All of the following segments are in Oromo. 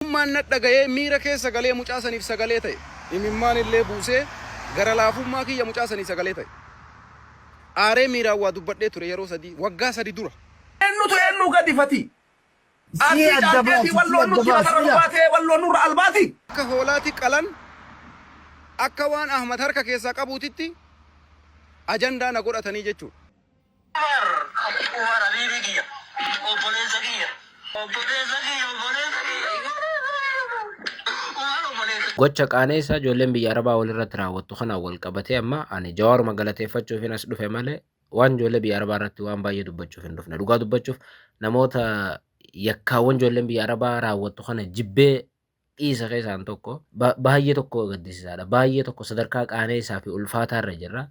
Oromummaan na dhaga'ee miira keessa galee mucaa saniif sagalee ta'e. Imimmaan illee buusee gara laafummaa kiyya mucaa sanii sagalee ta'e. Aaree miiraan waa dubbadhee ture yeroo 3, waggaa 3 dura. Eennutu eennu gadi fatii? Sii Arsii adda caalteetii baasi, sii walloon adda nutti baasi lafarra nu yaa. baatee walloon nurra albaati? Akka hoolaati qalan, akka waan Ahmad harka keessaa qabuutitti ajandaa na godhatanii jechuudha. Umar Umar habiibii kiyya obboleessa kiyya obboleessa kiyya obboleessa kiyya Umar obboleessa Gocha qaaneessaa ijoolleen biyya Arabaa walirratti raawwattu kanaan wal qabatee amma ani Jawaaruma galateeffachuufin as dhufe malee waan ijoollee biyya Arabaa irratti waan baay'ee dubbachuuf hin dhufne. Dhugaa dubbachuuf namoota yakkaawwan ijoolleen biyya Arabaa raawwattu kana jibbee dhiisa keessaan tokko baay'ee tokko gaddisiisaadha. Baay'ee tokko sadarkaa qaaneessaa fi ulfaataa irra jirra.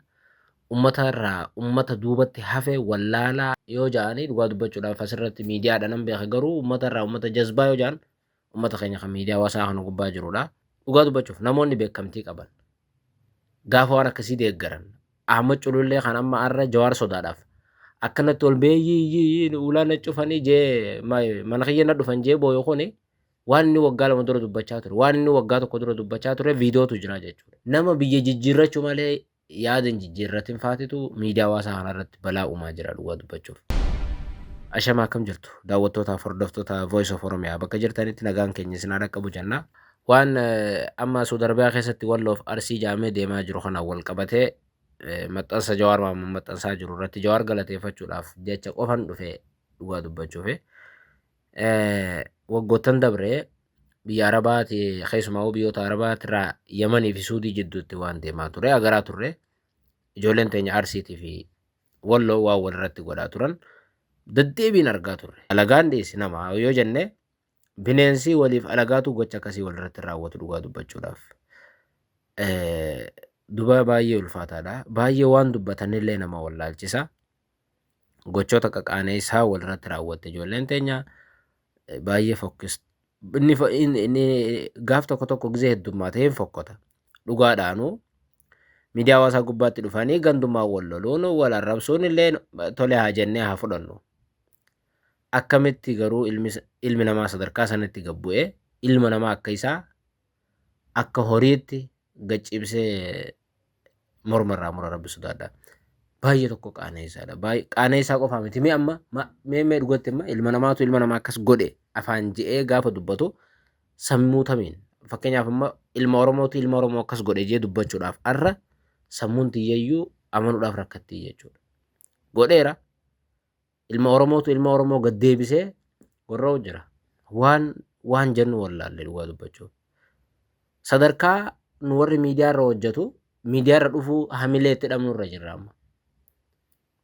Ummata irraa ummata duubatti hafe wallaalaa yoo ja'anii dhugaa dubbachuudhaaf asirratti miidiyaadha nan beeka garuu ummata irraa ummata jazbaa yoo ja'an ummata keenya kan miidiyaa hawaasaa kana gubbaa jirudha. Dhugaa dubbachuuf namoonni beekamtii qaban gaafa waan akkasii deeggaran Ahmad Culullee kan amma arra Jawaar sodaadhaaf akkanatti ol bee yii yii ulaa na cufanii jee mana kiyya na dhufan jee booyu kuni waan inni waggaa 2 dura dubbachaa ture waan inni waggaa 1 dura dubbachaa ture viidiyootu jira jechuudha. Nama biyya jijjiirrachuu malee yaada hin jijjiirratin faatitu miidiyaa hawaasaa kanarratti balaa uumaa jira dhugaa dubbachuuf. Ashama akkam jirtu daawwattootaaf hordoftoota Voice of Oromiyaa bakka jirtanitti nagaan keenya isin haa dhaqqabu jenna. Waan amma Saudi Arabiyaa keessatti Walloof Arsii jaamee deemaa jiru kanaan wal qabatee maxxansa Jawaar Mahammad maxxansaa jiru irratti Jawaar galateeffachuudhaaf jecha qofan dhufe dhugaa dubbachuufi. Waggoottan dabre biyya Arabaati keessumaa biyyoota Arabaatirraa Yamanii fi Suudii jidduutti waan deemaa ture agaraa turre ijoolleen teenya Arsiitii fi Walloo waan walirratti godhaa turan deddeebiin argaa turre. Alagaan dhiisi nama yoo jenne bineensi waliif alagaatu gocha akkasii walirratti raawwatu dhugaa dubbachuudhaaf. Duba baay'ee ulfaataadha. Baay'ee waan dubbatanillee nama wallaalchisa. Gochoota qaqaaneessaa walirratti raawwatte ijoolleen teenya baay'ee fokkis inni inni gaaf tokko tokko gizee heddummaatee hin fokkota dhugaadhaanuu miidiyaa hawaasaa gubbaatti dhufanii gandummaa wal loluun wal arrabsuun illee tole haa jennee haa fudhannu. Akkamitti garuu ilmi namaa sadarkaa sanatti gad bu'ee ilma namaa akka isaa akka horiitti gad ciibsee morma irraa mura rabbi sodaadha. Baay'ee tokko qaaneessaadha. Baay'ee qaaneessaa qofaa miti. Mee amma mee mee dhugatti amma ilma namaatu ilma namaa akkas godhe afaan je'ee gaafa dubbatu sammuu tamiin fakkeenyaaf amma ilma Oromootu ilma Oromoo akkas godhe jee dubbachuudhaaf arra sammuun tiyyayyuu amanuudhaaf rakkattii jechuudha. Godheera Ilma Oromootu ilma Oromoo gad deebisee gorra'u jira. Waan waan jennu wallaalle dhugaa dubbachuuf. Sadarkaa nu warri miidiyaa irra hojjetu miidiyaa irra dhufuu hamilee itti dhabnu irra jirra amma.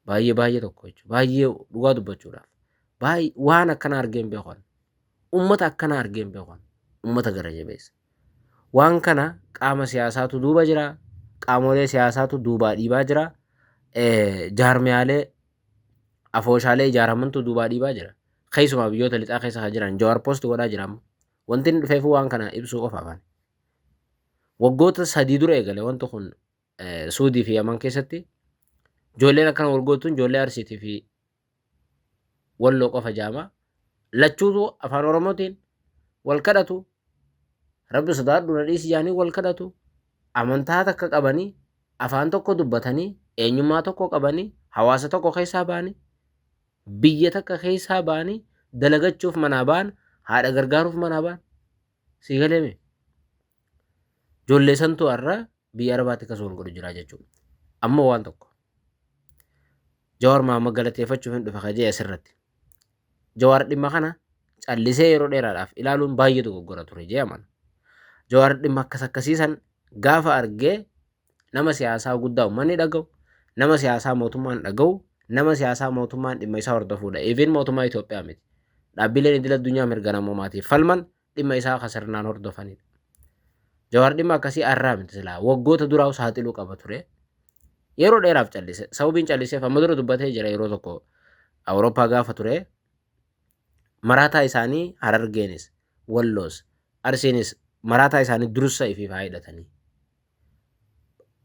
Baay'ee baay'ee tokko jechuudha. Baay'ee dhugaa dubbachuudhaaf. Baay'ee waan akkana argee hin beeku. Uummata akkana argee hin beeku. Uummata gara jabeessa. Waan kana qaama siyaasaatu duuba jira. Qaamolee siyaasaatu duubaa dhiibaa jira. Jaarmiyaalee afooshaalee ijaaramantu duubaa dhiibaa jira. Keessumaa biyyoota lixaa keessa kan jiran Jawaar post godhaa jira amma. Wanti inni dhufeefuu waan kana ibsuu qofaaf. Ani. Waggoota 3 dura eegale wanti kun Suudii fi Yaman keessatti ijoolleen akkana wal gootuun ijoollee Arsiitii fi Walloo qofa jaama. Lachuutu afaan Oromootiin wal kadhatu. Rabbi sodaadhu na dhiisi jaanii wal kadhatu. Amantaa takka qabanii afaan tokko dubbatanii eenyummaa tokko qabanii hawaasa tokko keessaa ba'anii biyya takka keessaa ba'anii dalagachuuf manaa ba'an haadha gargaaruuf manaa ba'an sii galeeme ijoollee santuu har'a biyya arabaatti akkas wal godhu jira jechuudha. Ammoo waan tokko Jawaar Mahammad galateeffachuuf hin dhufe kajee asirratti. Jawaar dhimma kana callisee yeroo dheeraadhaaf ilaaluun baay'ee dogoggora ture jee amana. Jawaar dhimma akkas akkasii san gaafa argee nama siyaasaa guddaa uummanni dhaga'u, nama siyaasaa mootummaan dhaga'u, nama siyaasaa mootummaan dhimma isaa hordofuudha. Even mootummaa Itoophiyaa miti. Dhaabbileen idil addunyaa mirga namoomaatiif falman dhimma isaa akka sirnaan hordofanidha. Jawaar dhimma akkasii arraa miti silaa waggoota duraa saaxiluu qaba ture. Yeroo dheeraaf callise. Sababiin calliseef amma dura dubbatee jira yeroo tokko Awurooppaa gaafa ture maraataa isaanii Harargeenis, Walloos, Arsiinis maraataa isaanii dursa ifiif haa hidhatanii.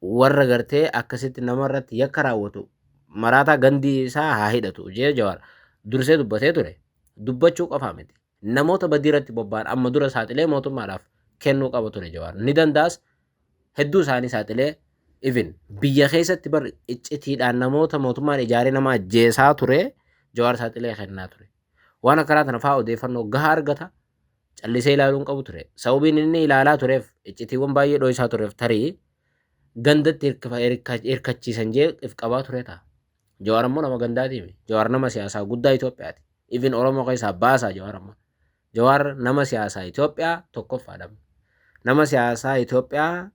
Warra gartee akkasitti nama irratti yakka raawwatu maraataa gandii isaa haa hidhatu jee Jawaar dursee dubbatee ture. Dubbachuu qofaa miti. Namoota badii irratti bobba'an amma dura saaxilee mootummaadhaaf kennuu qaba ture Jawaar. Ni danda'as, hedduu isaanii saaxilee, even biyya keessatti bar iccitiidhaan namoota mootummaan ijaaree nama ajjeesaa ture Jawaar saaxilee kennaa ture. Waan akkanaa tana fa'aa odeeffannoo gahaa argata, callisee ilaaluu hin qabu ture. Sababiin inni ilaalaa tureef, iccitiiwwan baay'ee dho'isaa tureef, tarii gandatti hirkachiisan jee if qabaa ture ta'a. Jawaar immoo nama gandaatiimi. Jawaar nama siyaasaa guddaa Itoophiyaati. Even Oromoo keessaa baasaa Jawaar amma. Jawaar nama siyaasaa Itoophiyaa tokkoffaadha. Nama siyaasaa Itoophiyaa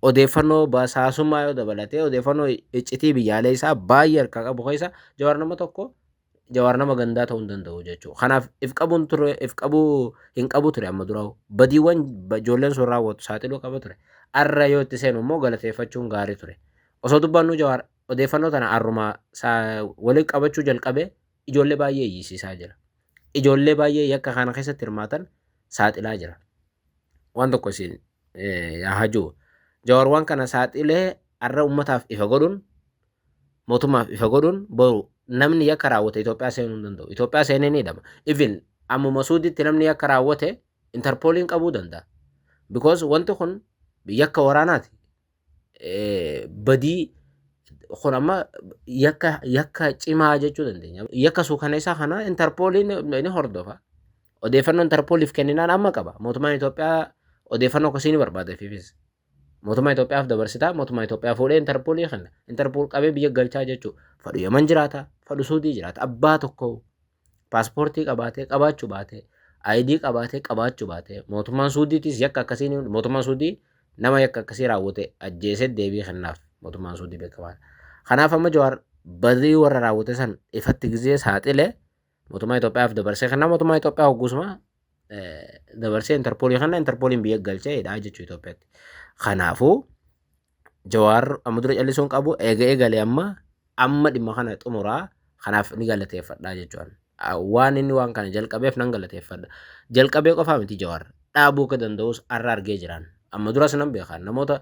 odeeffannoo basaasummaa yoo dabalatee odeeffannoo iccitii biyyaalee isaa baay'ee harkaa qabu keessa Jawaar nama tokko. Jawaar nama gandaa ta'uu hin danda'u jechuudha. Kanaaf if qabuun ture, if qabuu hin qabu ture amma dura. Badiiwwan ijoolleen sun raawwatu saaxiluu qaba ture. Arra yoo itti seenu immoo galateeffachuun gaarii ture. Osoo dubbannu Jawaar odeeffannoo tana arrumaa waliin qabachuu jalqabee ijoollee baay'ee iyyisiisaa jira. Ijoollee baay'ee yakka kana keessatti hirmaatan saaxilaa jira. Waan tokko isin yaa hajuu. Jawaar waan kana saaxilee arra uummataaf ifa godhuun, mootummaaf ifa godhuun, boru namni yakka raawwate Itoophiyaa seenuu hin danda'u. Itoophiyaa seenee ni hidhama. Even ammuma Suuditti namni yakka raawwate Interpooliin qabuu danda'a. Because wanti kun yakka waraanaati. Badii kun amma yakka cimaa jechuu dandeenya. Yakka suukaneessaa kana Interpooliin ni hordofa. Odeeffannoo Interpooliif kenninaan amma qaba. Mootummaan Itoophiyaa odeeffannoo akkasii ni barbaada fiifis. Mootummaa Itoophiyaaf dabarsitaa, mootummaa Itoophiyaa fuudhee Interpoolii kenna. Interpool qabee biyya galchaa jechuudha. Fadhu Yaman jiraata, fadhu Suudii jiraata. Abbaa tokko paaspoortii qabaatee qabaachuu baatee, ID qabaatee qabaachuu baatee, mootummaan Suudiitis yakka akkasii, mootummaan Suudii nama yakka akkasii raawwate ajjeesee deebii kennaaf, mootummaan Suudii beekamaadha. Kanaaf amma Jawaar badii warra raawwate san ifatti gizee saaxile mootummaa Itoophiyaaf dabarsee kenna, mootummaa Itoophiyaa hoggusuma dabarsee Interpoolii kenna, Interpooliin biyya galchee hidhaa jechuu Itoophiyaatti. Kanaafuu Jawaar amma dura callisuun qabu, eega eegalee amma dhimma kana xumuraa, kanaaf ni galateeffadhaa jechuudha. Waan inni waan kana jalqabeef nan galateeffadha. Jalqabee qofaa miti, Jawaar dhaabuu akka danda'us har'a argee jiraan. Amma duras nan beekan, namoota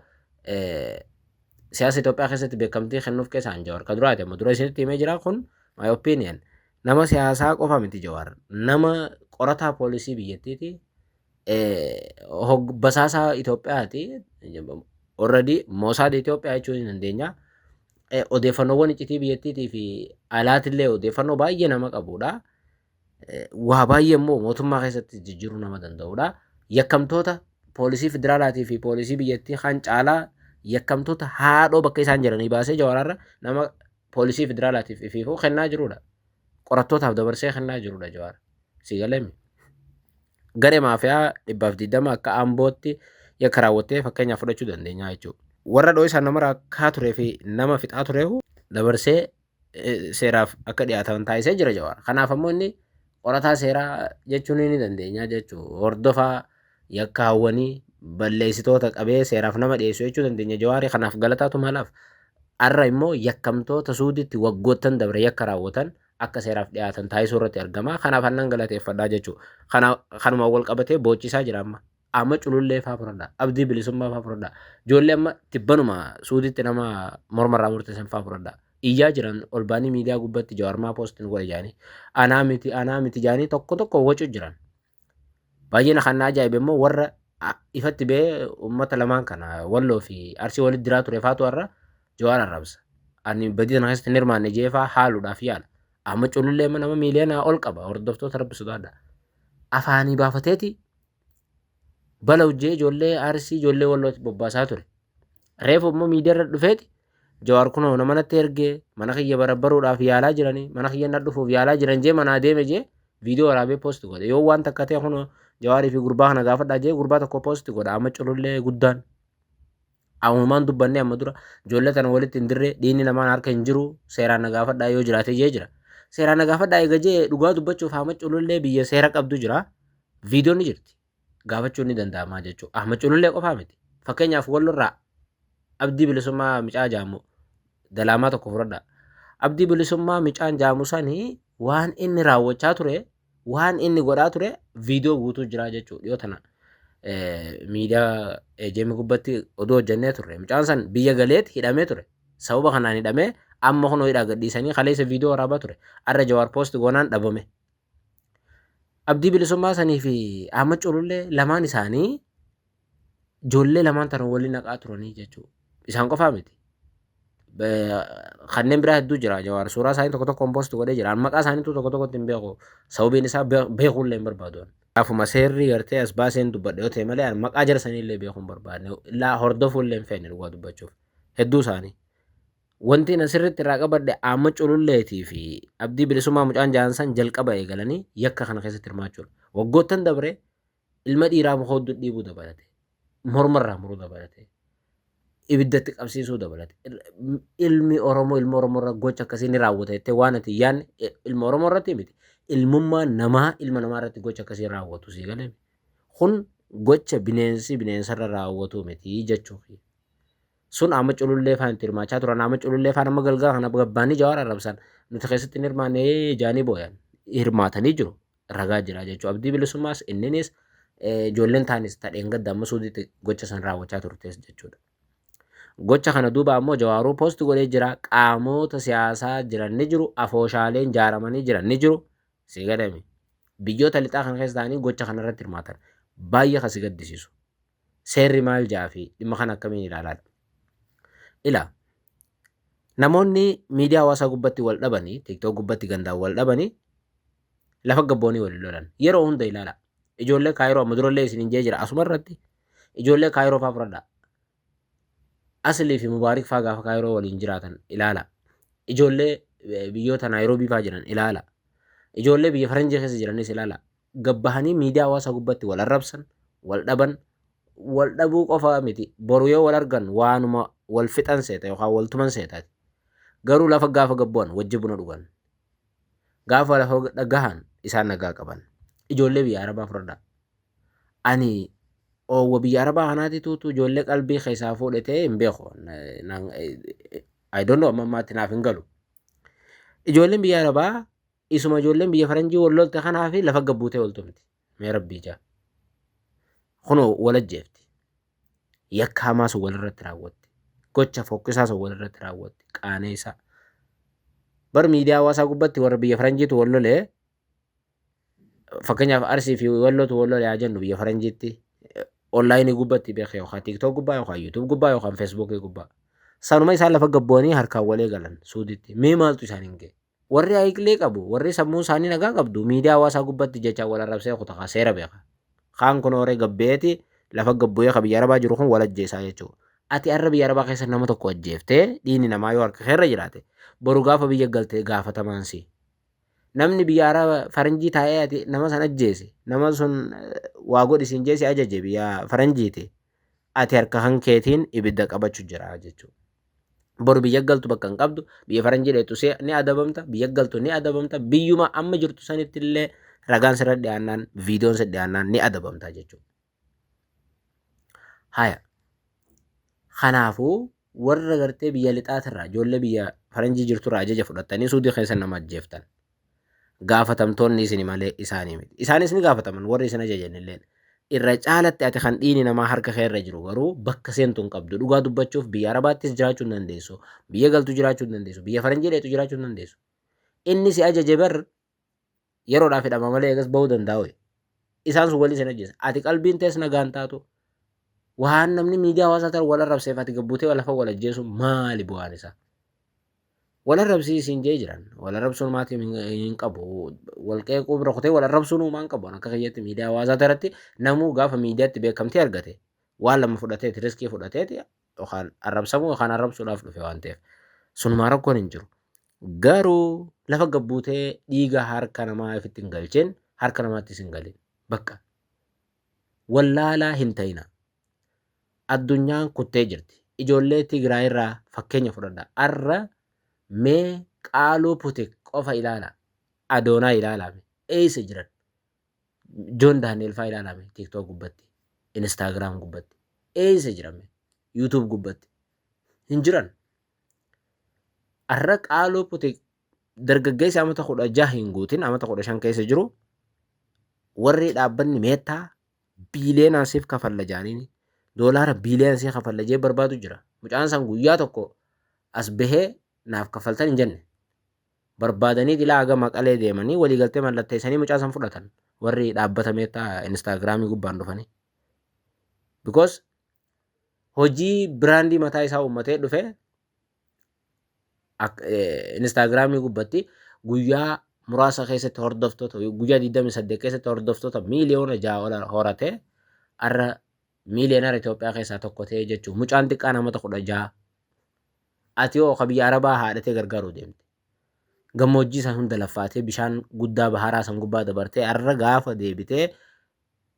siyaasa Itoophiyaa keessatti beekamtii kennuuf keessaan Jawaar ka duraati, amma dura isinitti himee jira, kun my opinion. Nama siyaasaa qofa miti Jawaar. Nama qorataa poolisii biyyattiiti. Basaasaa Itoophiyaati. Already Mosaad Itoophiyaa jechuu ni dandeenya. Odeeffannoowwan iccitii biyyattiitii fi alaatillee odeeffannoo baay'ee nama qabudha. Waa baay'ee immoo mootummaa keessatti jijjiiruu nama danda'udha. Yakkamtoota poolisii federaalaatii fi poolisii biyyattii kan caalaa yakkamtoota haadhoo bakka isaan jiranii baasee Jawaararra nama poolisii federaalaatiif ifiifuu kennaa jirudha. Qorattootaaf dabarsee kennaa jirudha Jawaar. Si galeemi. Garee maafiyaa 120 akka Ambootti yakka raawwattee fakkeenyaaf fudhachuu dandeenya jechuudha. Warra dhoo isaan nama rakkaa turee fi nama fixaa tureehu dabarsee seeraaf akka dhiyaatan taasisee jira Jawaar. Kanaaf ammoo inni qorataa seeraa jechuun ni dandeenya jechuudha. Hordofaa yakka hawwanii balleessitoota qabee seeraaf nama dhiyeessu jechuu dandeenya Jawaarii, kanaaf galataatu maalaaf. Har'a immoo yakkamtoota Suuditti waggoottan dabre yakka raawwatan akka seeraaf dhiyaatan taasisuu irratti argama. Kanaaf annan galateeffadhaa jechuudha. Kanuma wal qabatee boochisaa jira amma. Amma Culullee faa fudhadha. Abdii Bilisummaa faa fudhadha. Ijoollee amma tibbanuma Suuditti nama mormarraa murteessan faa fudhadha. Iyyaa jiran ol baanii miidiyaa gubbatti Jawaarmaa poostiin godhe jaanii. Anaa miti, anaa miti jaanii tokko tokko wacu jiran. Baay'een kan na ajaa'ibe immoo warra ifatti ba'ee uummata lamaan kana, Walloo fi Arsii, walitti diraa ture faatu har'a Jawaar arrabsa. Ani badii kana keessatti hin hirmaanne jeefaa haaluudhaaf yaala. Amma Culullee amma nama miiliyoonaa ol qaba, hordoftoota, Rabbi sodaadha. Afaanii baafateeti bala hojjee ijoollee Arsii, ijoollee Wallootti bobbaasaa ture. Reefu immoo miidiyaa irra dhufeeti Jawaar kunoo nama natti ergee mana kiyya barabbaruudhaaf yaalaa jiranii, mana kiyya na dhufuuf yaalaa jiran jee, manaa deeme jee viidiyoo waraabee post godhe. Yoo waan takka ta'e kunoo Jawaarii fi gurbaa kana gaafadhaa jee gurbaa tokko post godha amma Culullee guddaan. Ammumaan dubbannee amma dura ijoollee tana walitti hin dirree, dhiinni lamaan harka hin jiru, seeraan na gaafadhaa yoo jiraate jee jira. Seeraan na gaafadhaa eega jee, dhugaa dubbachuuf Ahmad Culullee biyya seera qabdu jira. Viidiyoon ni jirti. Gaafachuun ni danda'ama jechuudha. Ahmad Culullee qofaa miti. Fakkeenyaaf Wallorraa Abdii Bilisummaa micaa jaamu dalaamaa tokko fudhadhaa. Abdii Bilisummaa micaan jaamu sanii waan inni raawwachaa ture, waan inni godhaa ture viidiyoo guutuu jira jechuudha. Dhiyoo tana miidiyaa EJM gubbatti oduu hojjennee turre. Mucaan san biyya galeet hidhamee ture. Sababa kanaan hidhamee amma kunoo hidhaa gadhiisanii kaleessa viidiyoo waraabaa ture. Arra Jawaar post goonaan dhabame. Abdii Bilisummaa sanii fi Ahmad Culullee lamaan isaanii ijoollee lamaan tana waliin naqaa turanii jechuudha. Isaan qofaa miti. Kanneen biraa hedduu jira. Jawaar suuraa isaanii tokko tokkoon post godhee jira. An maqaa isaaniitu tokko tokkotti hin beeku. Sababiin isaa beekuullee hin barbaadu. Gaafuma seerri gartee as baaseen dubbadhe yoo ta'e malee an maqaa jara saniillee beekuu hin barbaadne. Laa hordofuullee hin feene dhugaa dubbachuuf. Hedduu isaanii. Wanti na sirriitti irraa qabadhe Ahmad Cululleetii fi Abdii Bilisummaa mucaan jaansan jalqaba eegalanii yakka kana keessatti hirmaachuudha. Waggoottan dabre ilma dhiiraa muka hudduu dhiibuu dabalate. Mormarraa muruu dabalate. Ibiddatti qabsiisuu dabalate. Ilmi Oromoo ilma Oromoo irra gocha akkasii ni raawwata jettee waan ati hin yaadne ilma Oromoo irratti miti. Ilmummaa namaa ilma namaa irratti gocha akkasii raawwatu sii galee. Kun gocha bineensi bineensarra raawwatu miti jechuudha. Sun amma Culullee faan itti hirmaachaa turan. Amma Culullee faan amma galgala kana gabbaanii Jawaar arrabsan. Nuti keessatti hin hirmaanne jaanii booyan. Hirmaatanii jiru. Ragaa jira jechuudha. Abdii Bilisummaas inninis ijoolleen taanis tadheen gadda amma Suudiitti gocha san raawwachaa turtes jechuudha. Gocha kana duuba ammoo Jawaaruu post godhee jira. Qaamota siyaasaa jiran ni jiru. Afooshaaleen jaaramanii jiran ni jiru. Si gadame. Biyyoota lixaa kana keessa ta'anii gocha kana irratti hirmaatan. Baay'ee kan si gaddisiisu. Seerri maal ja'a fi dhimma kana akkamiin ilaalaadha. Ila namoonni miidiyaa hawaasaa gubbatti wal dhabanii, TikTok gubbatti gandaan wal dhabanii lafa gabboonii wal lolan. Yeroo hunda ilaala. Ijoollee Kaayiroo amma durallee isin jee jira asuma irratti ijoollee Kaayiroo fa'aa fudhadhaa. Aslii fi Mubaarik fa'aa gaafa Kaayiroo waliin jiraatan ilaala. Ijoollee biyyoota Naayiroobii fa'aa jiran ilaala. Ijoollee biyya Faranjii keessa jiranis ilaala. Gabbahanii miidiyaa hawaasaa gubbatti wal arrabsan, wal dhaban, wal dhabuu qofa miti. Boru yoo wal argan waanuma wal fixan seeta yookaan wal tuman seetaati. Garuu lafa gaafa gabbu'an wajji buna dhugan. Gaafa lafa gahan isaan nagaa qaban. Ijoollee biyya Arabaa fudhadhaa. Ani oowwa biyya Arabaa kanaati tuutu ijoollee qalbii keessaa fuudhe ta'ee hin beeku. I don't know, amma ammaatti naaf hin galu. Ijoolleen biyya Arabaa isuma ijoolleen biyya Faranjii wal lolte kanaa fi lafa gabbuutee wal tumti. Mee rabbii jaa. Kunoo wal ajjeefti. Yakka hamaa sun walirratti raawwatti. Gocha fokkisaa sun walirratti raawwatti. Qaaneessaa. Bar miidiyaa hawaasaa gubbatti warra biyya Faranjiitu wal lolee, fakkeenyaaf Arsii fi Wallootu wal lolee haa jennu, biyya Faranjiitti online gubbatti beekee yookaan TikTok gubbaa yookaan YouTube gubbaa yookaan Facebookii gubbaa. Sanuma isaan lafa gabbu'anii harkaan walii galan Suuditti. Mee maaltu isaan hin ga'e? Warri ayiqlee qabu, warri sammuu isaanii nagaa qabdu miidiyaa hawaasaa gubbatti jecha wal arrabsee kutaa seera beeka. Kaan kun horee gabbeeti lafa gabbu'ee ka biyya Arabaa jiru kun wal ajjeesaa jechuudha. Ati har'a biyya Arabaa keessa nama tokko ajjeeftee dhiigni namaa yoo harka keerra jiraate, boru gaafa biyya galte gaafatamaan si. Namni biyya Araba Faranjii taa'ee ati nama san ajjeese, nama sun waa godhi siin jeesi ajaje biyya Faranjiiti. Ati harka kan keetiin ibidda qabachu jira jechuudha. Boru biyya galtu bakka hin qabdu, biyya Faranjii dheettu ni adabamta, biyya galtu ni adabamta, biyyuma amma jirtu sanitti illee ragaan sirra dhiyaannaan, viidiyoon sirra dhiyaannaan ni adabamta jechuudha. Haya. Kanaafuu warra gartee biyya lixaatirraa, ijoollee biyya Faranjii jirturraa ajaja fudhattanii Suudii keessa nama ajjeeftan. Gaafatamtoonni isin malee isaanii miti. Isaanis ni gaafataman, warri isin ajajan illee. Irra caalatti ati kan dhiini namaa harka kee irra jiru garuu bakka seentu hin qabdu. Dhugaa dubbachuuf biyya Arabaattis jiraachuu hin dandeessu. Biyya galtu jiraachuu hin dandeessu. Biyya Faranjii dheetu jiraachuu hin dandeessu. Inni si ajaje bar yeroodhaaf hidhama malee eegas bahuu danda'a. Isaan sun waliin isin ajjeesa. Ati qalbiin tees nagaan taatu, waan namni miidiyaa hawaasaa ta'e wal arrabseef ati gabbuutee lafa wal ajjeesu maali bu'aan isaa? Wal arrabsii isin jee jiran. Wal arrabsuun maatii hin qabu. Wal qeequu bira kutee wal arrabsuun uumaa hin qabu. Akka kiyyatti miidiyaa hawaasaa irratti namuu gaafa miidiyaatti beekamtii argate waan lama fudhateeti, riskii fudhateeti, yookaan arrabsamuu yookaan arrabsuudhaaf dhufe waan ta'eef. Sunumaa rakkoon hin jiru. Garuu lafa gabbuutee dhiiga harka namaa ifitti hin galchin, harka namaattis hin galin. Bakka. Wallaalaa hin ta'ina. Addunyaan kuttee jirti. Ijoollee Tigraay irraa fakkeenya fudhadha. Arra mee Qaaluu Putik qofa ilaala. Adoonaa ilaalame. Eessa jiran? Joon Daani'el fa'aa ilaalame TikTok gubbatti, Instagram gubbatti. Eessa jiran? YouTube gubbatti. Hin jiran. Arra Qaaluu Putik dargaggeessi amata 16 hin guutin, amata 15 keessa jiru, warri dhaabbanni Meettaa biiliyoonaan siif kafalla jaaniini, doolaara biiliyoonaan siif kafalla jee barbaadu jira. Mucaan san guyyaa tokko as bahee naaf kaffaltan hin jenne. Barbaadanii ilaa haga Maqalee deemanii waliigaltee mallatteessanii mucaa san fudhatan. Warri dhaabbata meettaa Instagramii gubbaan dhufanii. Because hojii brandii mataa isaa uummatee dhufe Instagramii gubbatti guyyaa muraasa keessatti hordoftoota, guyyaa 28 keessatti hordoftoota miiliyoona 6 ol horatee, har'a miiliyoonara Itoophiyaa keessaa tokko ta'e jechuudha. Mucaan xiqqaa namoota 16. Ati hoo ka biyya Arabaa haadhatee gargaaruu deemte. Gammoojjii san hunda laffaatee, bishaan guddaa baharaa san gubbaa dabartee, har'a gaafa deebitee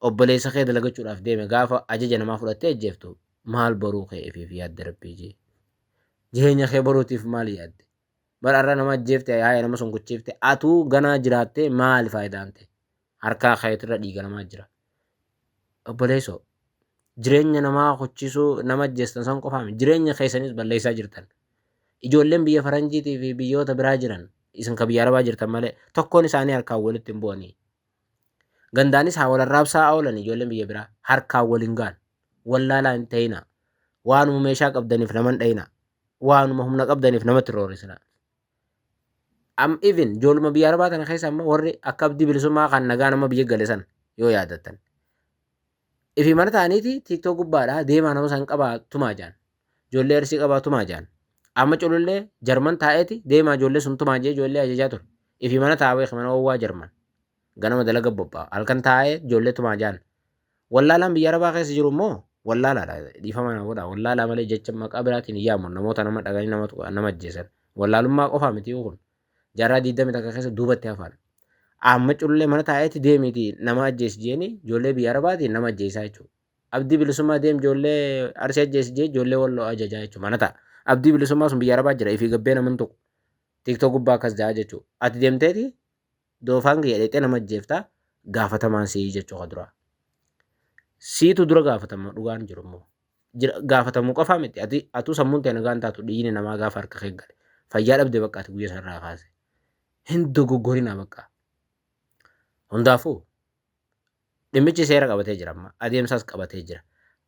obboleessa kee dalagachuudhaaf deeme, gaafa ajaja namaa fudhattee ajjeeftu, maal boruu kee ifiif yaadde? Rabbii jee. Jireenya kee boruutiif maal yaadde? Bara har'a nama ajjeefte, haaya, nama sun kuchiifte, atuu ganaa jiraattee maali faayidaan ta'e? Harkaa keetirra dhiiga namaa jira. Obboleessoo, jireenya namaa kuchisuu, nama ajjeestan san qofaami, jireenya keessanis balleessaa jirtan. Ijoolleen biyya faranjiitii fi biyyoota biraa jiran, isin ka biyya Arabaa jirtan malee, tokkoon isaanii harkaan walitti hin bu'anii. Gandaanis haa wal arraabsaa oolan, ijoolleen biyya biraa harkaan wal hin ga'an. Wallaalaa hin ta'ina. Waanuma meeshaa qabdaniif nama hin dhayina. Waanuma humna qabdaniif namatti roorrisina. Am even ijoolluma biyya Arabaa tana keessa amma warri akka Abdii Bilisummaa kan nagaa nama biyya gale san yoo yaadattan. Ifi mana ta'aniiti TikTok gubbaadhaa deemaa nama san qabaa tumaa jaan. Ijoollee Arsii qabaa tumaa jaan. Amma culullee Jarman taa'eeti deemaa ijoollee sun tumaa jee ijoollee ajajaa ture. Ifi mana taa'ee mana owwaa Jarman. Ganama dalaga bobba'a. Halkan taa'ee ijoollee tumaa jaan. Wallaalaan biyya Arabaa keessa jiru immoo wallaalaadha. Dhiifama na godha. Wallaalaa malee jecha maqaa biraatiin hin yaamu. Namoota nama dhaganii nama ajjeesan. Wallaalummaa qofaa miti kun. Jaarraa 21 keessa duubatti hafan. Amma culullee mana taa'eeti deemiiti nama ajjeesi jeeni ijoollee biyya Arabaatiin nama ajjeesaa jechuudha. Abdii Bilisummaa deem ijoollee Arsii ajjeesi jee ijoollee Walloo ajajaa jechuudha mana ta'a. Abdii Bilisummaa sun biyya Arabaa jira, ifii gabbee nama hin tuqu. TikTok gubbaa akkas ja'a jechuudha. Ati deemteeti doofaan kiyya dheexee nama ajjeeftaa, gaafatamaan si'ii jechuudha dura. Siitu dura gaafatama, dhugaan jiru immoo. Gaafatamuu qofaa miti. Ati atuu sammuun ta'e nagaan taatu, dhiigni namaa gaafa harka kee gale. Fayyaa dhabde bakka ati guyyaa sanarraa kaase. Hin dogoggorinaa bakka. Hundaafuu dhimmichi seera qabatee jira amma. Adeemsas qabatee jira.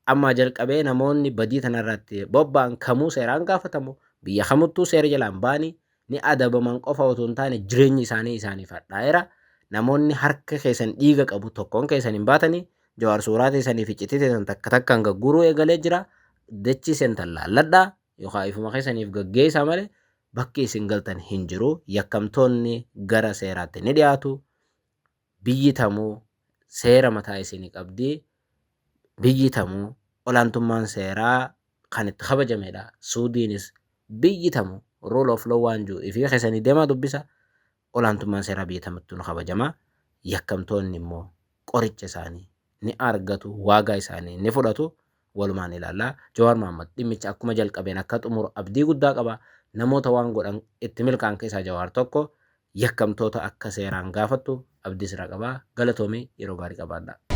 Amma jalqabee namoonni badii tanarratti bobba'an kamuu seeraan gaafatamu. Biyya kamuttuu seera jalaan ba'anii ni adabaman qofa otoo hin taane, jireenyi isaanii isaaniif hadhaa'eera. Namoonni harka keessan dhiiga qabu tokkoon keessan hin baatanii. Jawaar suuraa teessanii fi iccitii teessan takka takkaan gagguuruu eegalee jira. Dachii seentan laalladhaa yookaan ifuma keessaniif gaggeessaa malee bakki isin galtan hin jiru. Yakkamtoonni gara seeraatti ni dhiyaatu. Biyyi tamuu seera mataa isinii qabdi. Biyyi tamuu olaantummaan seeraa kan itti kabajamedha. Suudiinis biyyi tamu rule of law waan jiru ifii keessanii deemaa dubbisa. Olaantummaan seeraa biyya tamattuu ni kabajama. Yakkamtoonni immoo qoricha isaanii ni argatu, waagaa isaanii ni fudhatu. Walumaan ilaallaa. Jawaar Mohaammed dhimmicha akkuma jalqabeen akka xumuru abdii guddaa qaba. Namoota waan godhan itti milkaa'an keessaa Jawaar tokko. Yakkamtoota akka seeraan gaafattu abdii sirraa qaba. Galatoomii, yeroo gaarii qabaadha.